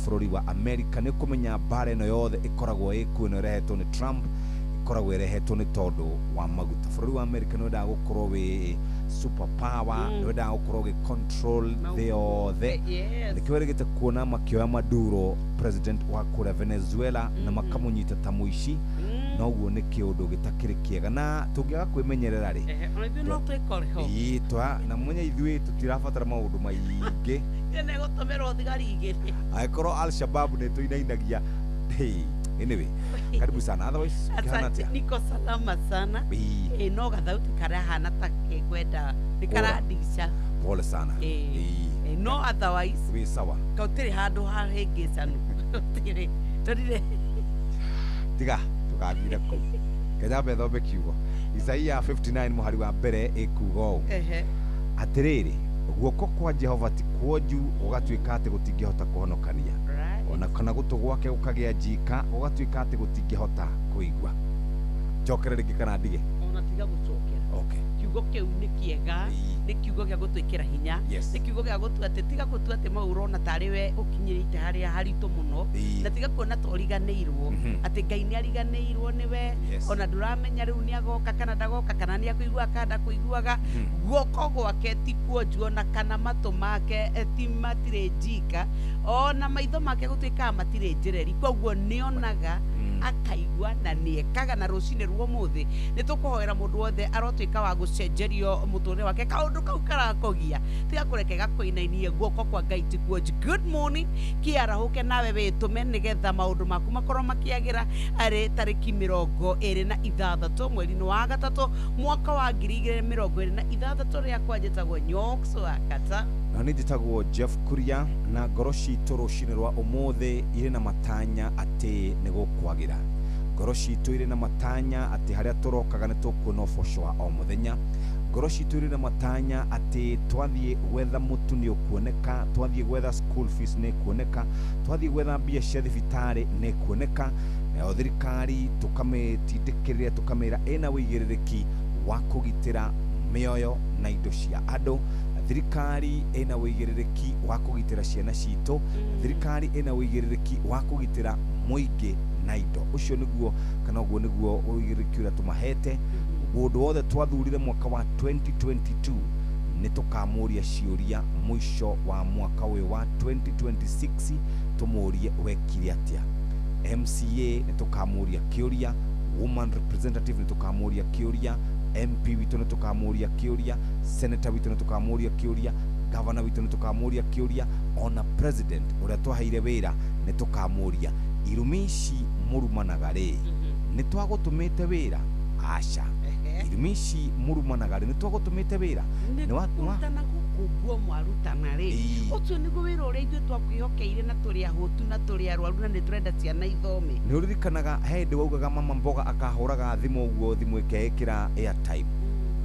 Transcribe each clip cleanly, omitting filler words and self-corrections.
Bũrũri wa America. Nĩ ũkũmenya mbara ĩno yothe ĩkoragwo ĩkuo, ĩno ĩrehetwo nĩ Trump, ĩkoragwo ĩrehetwo nĩ tondũ wa maguta. Bũrũri wa America nĩ wendaga gũkorwo wĩ super power, nĩ wendaga gũkorwo ũgĩ control thĩ yothe. Nĩkĩo wĩrĩgĩte kuona makĩoya Maduro, president wa kũrĩa Venezuela, na makamũnyita ta mũici. Noguo nĩ kĩũndũ gĩtakĩrĩ kĩega na tũngĩaga kwĩmenyerera rĩ, Ehe, ona ithuĩ no twĩkore ho. Ĩĩ, na mwenye ithuĩ tũtirabatara maũndũ maingĩ. Ĩno ĩgũtũmĩrwo thigari igĩrĩ. Angĩkorwo Al-Shabaab nĩ tũinainagia. Hey, anyway, karibu sana. Otherwise ũkĩhana Asante, atĩa? niko salama sana. Ĩĩ. Ĩ, no gathauti karahana ta kekwenda nĩ Kũra. karandica. Pole sana. Ĩ. Ĩĩ. Ĩ, no otherwise wĩ sawa. Gũtirĩ handũ hahĩngĩcanu, gũtirĩ tũrire. Tiga tũgathire kũu, kenyambe thome kiugo. Isaia 59 mũhari wa mbere ĩkuga ũũ: Atĩrĩrĩ, guoko kwa Jehova ti kuonju gũgatuĩka atĩ gũtingĩhota kũhonokania, ona kana gũtũ gwake gũkagĩa njika gũgatuĩka atĩ gũtingĩhota kũigua. Njokere rĩngĩ kana ndige? Ona tiga gũcokera. Okay. Kiugo kĩu nĩ kĩega. Nĩ kiugo gĩa gũtwĩkĩra hinya. Nĩ kiugo gĩa gũtua atĩ tiga gũtua atĩ mau ũrona tarĩ we ũkinyĩrĩte harĩa haritũ mũno, na tiga kuona ta ũriganĩirwo, atĩ Ngai nĩ ariganĩirwo nĩwe. Ona ndũramenya rĩu nĩ agoka kana ndagoka, kana nĩ akũiguaga kana ndakũiguaga. Guoko gwake ti kuonju, ona kana matũ make ti matirĩ njika, ona maitho make gũtuĩkaga matirĩ njĩreri. Koguo nĩonaga, akaigua na nĩekaga. Na rũcinĩ rwa ũmũthĩ nĩ tũkũhoera mũndũ wothe arotuĩka wa gũcenjerio mũtũrĩre wake. Kaũndũ kau karakũgia, tiga kũreke gakũinainie. Guoko kwa Ngai ti kuonju. Good morning, kĩarahũke nawe wĩtũme nĩgetha maũndũ maku makorwo makĩagĩra. Arĩ tarĩki 26 mweri-inĩ wa gatatũ mwaka wa 2026. Rĩakwa njĩtagwo Nyox wa Kata. Na nĩ njĩtagwo Jeff Kuria, na ngoro citũ rũcinĩ rwa ũmũthĩ irĩ na matanya atĩ nĩ gũkwagĩra. Ngoro citũ irĩ na matanya atĩ harĩa tũrokaga nĩ tũkuona ũboco wa o mũthenya. Ngoro citũ irĩ na matanya atĩ twathiĩ gwetha mũtu nĩ ũkuoneka, twathiĩ gwetha school fees nĩ kuoneka, twathiĩ gwetha mbia cia thibitarĩ nĩ kuoneka. Nayo thirikari tũkamĩtindĩkĩrĩria, tũkamĩra ĩna ũigĩrĩrĩki wa kũgitĩra mĩoyo na indo cia andũ. Thirikari ĩna ũigĩrĩrĩki wa kũgitĩra ciana citũ. Thirikari ĩna ũigĩrĩrĩki wa kũgitĩra mũingĩ na indo. Ũcio nĩguo, kana ũguo nĩguo ũigĩrĩrĩki ũrĩa tũmahete. Mũndũ wothe twathurire mwaka wa 2022 nĩ tũkamũria ciũria mũico wa mwaka ũyũ wa 2026, tũmũrie wekire atĩa. MCA nĩ tũkamũria kĩũria, woman representative nĩ tũkamũria kĩũria, MP witũ nĩ tũkamũria kĩũria, senator witũ nĩ tũkamũria kĩũria, governor witũ nĩ tũkamũria kĩũria, ona president ũrĩa twaheire wĩra nĩ tũkamũria. Irumi ici mũrumanaga rĩ, nĩ twagũtũmĩte wĩra? Aca. Irumi ici mũrumanaga rĩ, nĩ twagũtũmĩte wĩra? Nĩ kũrutana gũkũ nguo mwarutana rĩ, ũcio nĩguo wĩra ũrĩa ithuĩ twakwĩhokeire, na tũrĩ ahũtu na tũrĩ arwaru na nĩ tũrenda ciana ithome? Nĩ ũririkanaga he hĩndĩ waugaga mama mboga akahũraga thimũ ũguo, thimũ ĩkeĩkĩra airtime?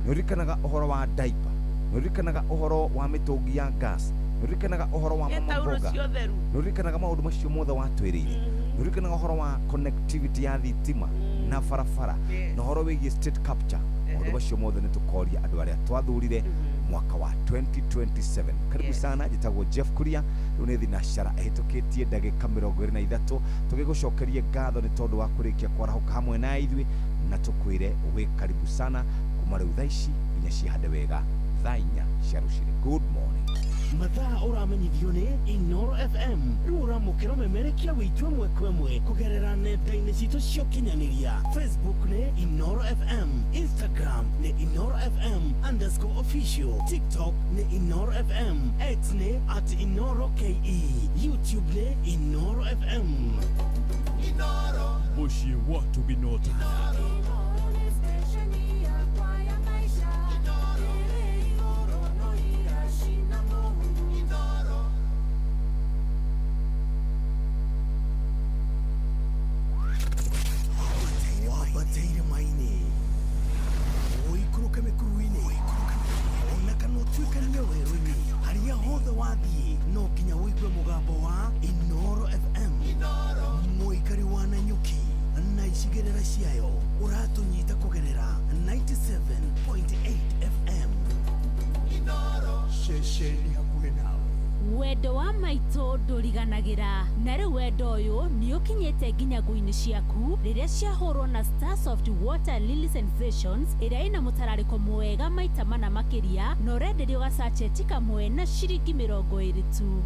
Nĩ ũririkanaga ũhoro wa diaper? Nĩ ũririkanaga ũhoro wa mĩtũngi ya gas? Nĩ ũririkanaga ũhoro wa mama ĩtaurũ mboga? cia ũtheru? Nĩ ũririkanaga maũndũ macio mothe watwĩrĩire? Nĩ ũririkanaga ũhoro wa connectivity ya thitima na barabara, na ũhoro wĩgiĩ state capture? Maũndũ macio mothe nĩ tũkoria andũ arĩa twathurire mwaka wa 2027. Karibu sana. Njĩtagwo Jeff Kuria. Rĩu nĩ thinacara ĩhĩtũkĩtie ndagĩka 23. Tũgĩgũcokerie ngatho nĩ tondũ wa kũrĩkia kwarahũka hamwe na ithuĩ, na tũkwĩre wĩ karibu sana kuma rĩu thaa ici nginya cihande wega thaa 4 cia rũcinĩ. Good morning. Mathaa ũramenyithio nĩ Inoro FM. Rĩu ũramũkĩra ũmemerekia witũ ĩmwe kwa ĩmwe kũgerera nenda-inĩ citũ cia ũkinyanĩria. Facebook nĩ Inoro FM, Instagram nĩ Inoro FM_official, TikTok nĩ Inoro FM, X nĩ @InoroKE, YouTube nĩ Inoro FM. Mũciĩ watu binota. Inoro nĩ station yakwa ya maisha ĩrĩ igũrũ no iracina mũhu. Wambate irĩma-inĩ, ũikũrũke mĩkuru-inĩ, ona kana ũtuĩkanie werũ-inĩ, harĩa hothe wathiĩ no nginya ũigue mũgambo wa Inoro FM. Mũikari wa Nanyuki na icigĩrĩra ciayo, ũratũnyita kũgerera 97.8 FM. Ceceni hakuhĩ nawe. Wendete. Wendo wa maitũ ndũriganagĩra na rĩu wendo ũyũ nĩ ũkinyĩte nginya ngui-inĩ ciaku rĩrĩa ciahũrwo na Starsoft Water Lily Sensations ĩrĩa ĩna mũtararĩko mwega maita mana makĩria na ũrenderio gacacheti kamwe na ciringi 20 tu.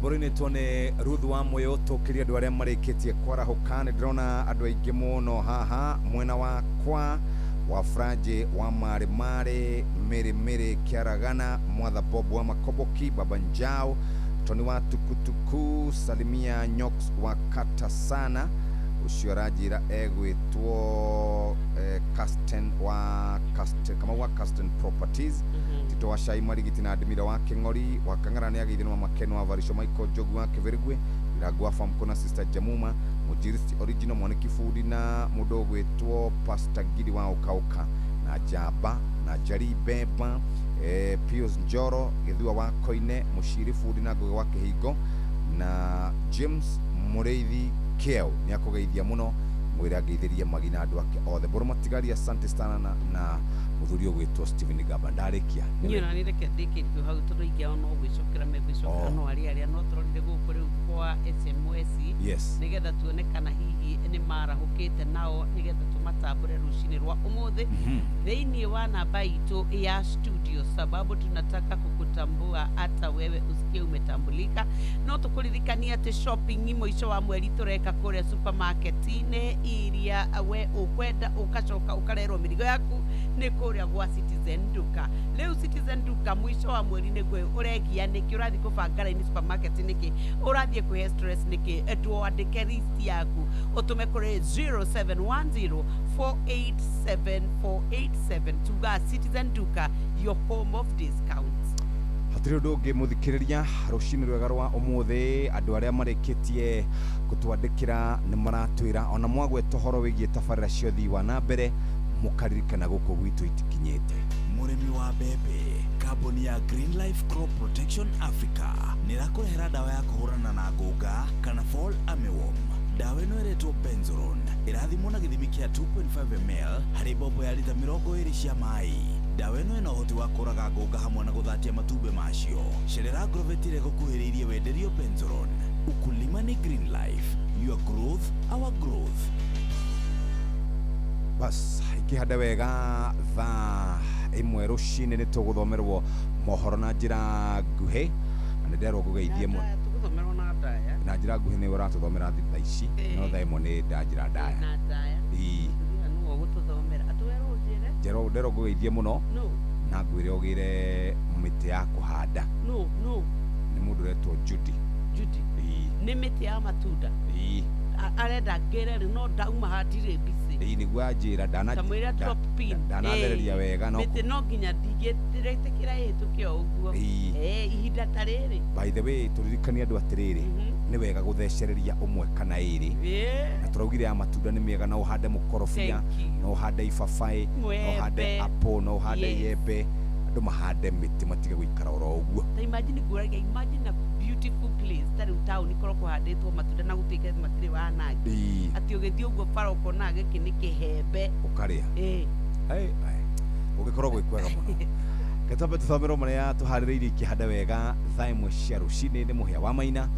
Rũrũ nĩ Ruth wa Moyo tũkĩria andũ arĩa marĩkĩtie kwarahũka. Nĩ ndĩrona andũ aingĩ mũno haha mwena wakwa wa Franje wa Mare Mare Mĩrĩ Mĩrĩ Kĩaragana Mwatha Bob wa Makoboki Baba Njao Tony wa Tukutuku Salimia Nyox wa Kata sana ũcio aranjĩra egwĩtwo Casten wa Casten kama wa Casten Properties. Tito wa Shai Marigiti na Admira wa Keng'ori wa Kang'ara nĩ ageithio nĩ Makeno wa Varisho Michael Njogu wa Kĩbĩrĩgwe Irangũ wa Famkona Sister Jamuma Mũnjiristi Original Mwaniki Fundi na mũndũ ũgwĩtwo Pastor Gidi wa Ũkaũka na Jamba na Jari Bemba Pius Njoro Gĩthua wa Koine Mũciri Fundi na Ngũgĩ wa Kĩhingo na James Mũrĩithi Kĩeu nĩ akũgeithia mũno mwĩre angeithĩrie magina andũ ake othe. Mbũrũ matigari asante sana na mũthuri ũgwĩtwo Stephen Gamba. Ndarĩkia niĩ ona nĩ reke ndĩkĩrio hau tondũ aingĩ ao no gwĩcokera megwĩcokera no arĩa arĩa no tũrorire gũkũ rĩu kwa SMS yes nĩgetha tuone kana hihi nĩ marahũkĩte nao nĩgetha tũmatambũre rũcinĩ rwa ũmũthĩ thĩinĩ wa namba itũ ya studio, sababu tunataka kukutambua hata wewe usikie umetambulika. No tũkũririkanie atĩ shopping mũico wa mweri tũreka kũrĩa supermarket-inĩ iria we ũkwenda ũgacoka ũkarerwo mĩrigo yaku nĩ kũrĩa gwa Citizen Duka. Rĩu Citizen Duka mũico wa mweri nĩguo ũregia nĩkĩ ũrathiĩ kũbanga raini supermarket nĩkĩ ũrathiĩ kwĩhe stress nĩkĩ ndwandĩke list yaku ũtũme kũrĩ 0710 487 487 tuga Citizen Duka, your home of discounts. Hatirĩ ũndũ ũngĩ mũthikĩrĩria rũcinĩ rwega rwa ũmũthĩ andũ arĩa marĩkĩtie gũtwandĩkĩra nĩ maratwĩra ona mwagweta ũhoro wĩgiĩ tabarĩra cia ũthii wa na mbere mũkaririkana gũkũ gwitũ itikinyĩte. Mũrĩmi wa mbembe, kambuni ya Green Life Crop Protection Africa nĩrakũrehera ndawa ya kũhũrana na ngũnga kana fall armyworm. Ndawa ĩno ĩretwo Benzoron ĩrathimwo na gĩthimi kĩa 2.5 ml harĩ mbombo ya rita 20 cia maĩ. Ndawa ĩno ĩna ũhoti wa kũraga ngũnga hamwe na gũthatia matumbĩ macio. Cerera Agrovet ĩrĩa ĩgũkuhĩrĩirie wenderio Benzoron. Ukulima ni Green Life, your growth our growth. Bas ikĩhanda wega thaa 1 rũcinĩ nĩ tũgũthomerwo mohoro na njĩra nguhĩ na nĩ nderwo ngũgeithie mũno tũgũthomerwo na ndaya na njĩra nguhĩ nĩ ũratũthomera thaa ici no thaa 1 nĩ njĩra ndaya na ndaya ĩĩ nĩwe ũgũtũthomera atwerwo njĩre njerwo nderwo ngũgeithie mũno no Na ngwĩre ũgĩre mĩtĩ ya kũhanda. No no. Nĩ mũndũ ũretwo Judy. Judy. Ĩĩ. Nĩ mĩtĩ ya matunda. Ĩĩ. Arenda ngĩre rĩ, no ndauma haha ndirĩ busy. Ĩĩ, nĩguo anjĩra. Kamũira drop pin. Ndanathereria wega no Mĩtĩ no nginya ndingĩtĩkĩra ĩhĩtũke o ũguo. Ĩĩ. Ihinda ta rĩrĩ. By the way, tũririkanie andũ atĩrĩrĩ, nĩ wega gũthecereria ũmwe kana ĩrĩ. Na tũraugire ya matunda nĩ mĩega, no ũhande mũkorobia, Thank you. no ũhande ibabaĩ, no ũhande Mwembe. apple, no ũhande iembe. Andũ mahande mĩtĩ, matige gũikara oro ũguo. Ta imagine, ngũragia, imagine a beautiful place ta rĩu taũni korwo kũhandĩtwo matunda na gũtuĩke matirĩ wanangi, atĩ ũgĩthiĩ ũguo bara ũkona gĩkĩ nĩ kĩhembe. Ũkarĩa. Ĩĩ. Gũgĩkorwo gwĩ kwega mũno. Getwambe tũthomerwo marĩa tũharĩrĩirie ikĩhanda wega thaa 1 cia rũcinĩ. Nĩ Mũhĩa wa Maina.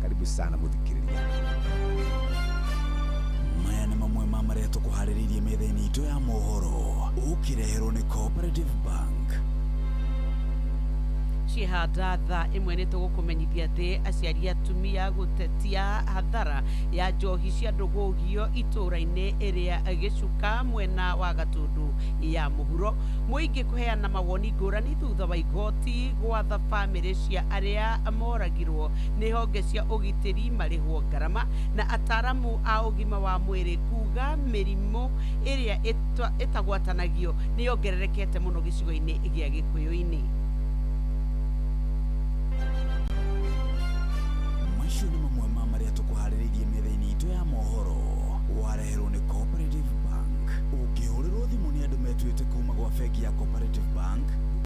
Karibu sana mũthikĩrĩria. Maya nĩ mamwe ma marĩa tũkũharĩrĩirie metha-inĩ itũ ya mohoro, ũkĩreherwo nĩ Cooperative Bank. Cihanda thaa 1 nĩ tũgũkũmenyithia atĩ aciari atumia gũtetia hathara ya njohi cia ndũgũgio itũũra-inĩ ĩrĩa Gĩcuka mwena wa Gatũndũ ya mũhuro. Mũingĩ kũheana mawoni ngũrani thutha wa igoti gwatha bamĩrĩ cia arĩa moragirwo nĩ honge cia ũgitĩri marĩhwo ngarama, na ataramu a ũgima wa mwĩrĩ kuga mĩrimũ ĩrĩa ĩtagwatanagio nĩ yongererekete mũno gĩcigo-inĩ gĩa Gĩkũyũ-inĩ.